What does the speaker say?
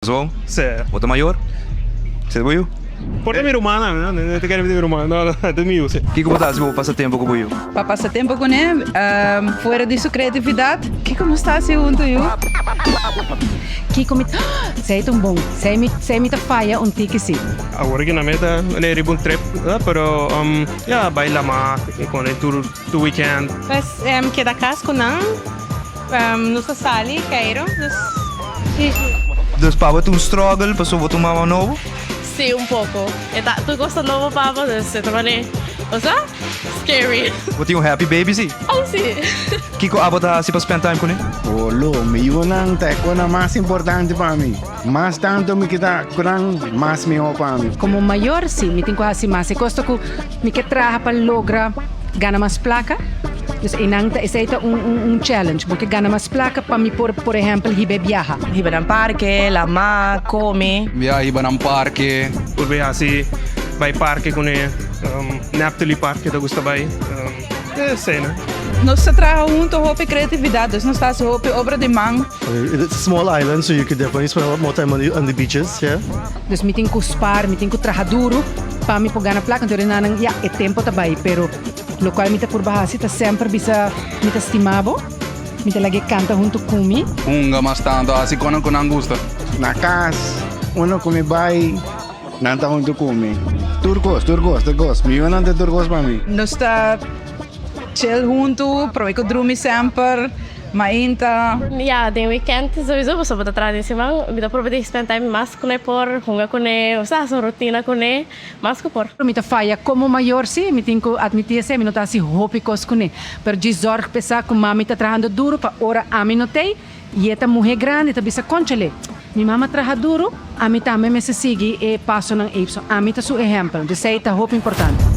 So? Sí. Bo ta mayor? Esei ta bo yu? Por ta mi rumannan, no ta kere mi ta mi ruman, no, no, ta mi yu, sí. Kiko bo ta hasi pa bo pasa tempu ku bo yu? Pa pasa tempu kuné, fuera di su kreatividat, kiko nos ta hasi huntu, yu? Kiko mi ta, Esei ta un bon, esei mi, esei mi ta faya un tiki sí. Awor ki na mi ta riba un trip, pero ya, bai lama ku e tur weekend. Pues keda kas ku nan. Nos ta sali Cairo, dus sí. Dus pa bo ta un struggle pasobra bo ta un mama nobo? Sí, un poco. E ta tur cos ta nobo pa bo, dus e ta manera, osea, scary. Bo tin un happy baby, sí? Oh, sí. Kico abo ta haci pa spend time cune? Olo, mi yunan ta e cosnan mas importante pa mi. Mas tanto mi kita cu nan, mas miho pa mi. Como mayor, sí, mi tin cu haci mas. E cos ta cu mi ke traha pa logra gana mas placa. Dus einan ta, esei ta un, un, un challenge. Bo ke gana mas placa pa mi por, por ehempel, hiba e biaha. Hiba nan parke, lama, come. Bia hiba nan parke. Por bay haci, bay parke cune, Neptali parke ta gusta bay. Esei no. Nos ta traha hunto hopi creatividad, dus nos ta haci hopi obra di man. It's a small island so you could definitely spend a lot more time on the on the beaches, yeah. Dus mi tin ku spaar, mi tin ku traha duru pa mi por gana plaka. Anto nan, ya, e tempo ta bai, pero lokual mi ta purba hasi ta semper bisa mi ta stima bo, mi ta lag'é kanta huntu ku mi. Hunga mas tantu, hasi konan ku nan gusta. Na kas, unda ku mi bai, nan ta huntu ku mi. Tur kos, tur kos, tur kos. Mi yunan ta tur kos pa mi. Nos ta chill huntu, prome ku drumi semper. Mainta. Ya, den weekend souiso pasobra bo ta traha den siman, mi ta proba di spend time mas ku ne por, hunga ku ne, osea hasi un rutina ku ne, mas ku por. Mi ta faya komo mayor si, mi tin ku atmití esei, mi no ta hasi hopi kos kuné. Pero djis zòrg p'esá ku mami ta trahando duru pa ora ami no t'ei, i e ta muhé grandi ta bisa, Kònchale, mi mama traha duru, ami tambe mester sigui e pasonan ei. Pasobra ami ta su ehèmpel. Entonces esei ta hopi importante.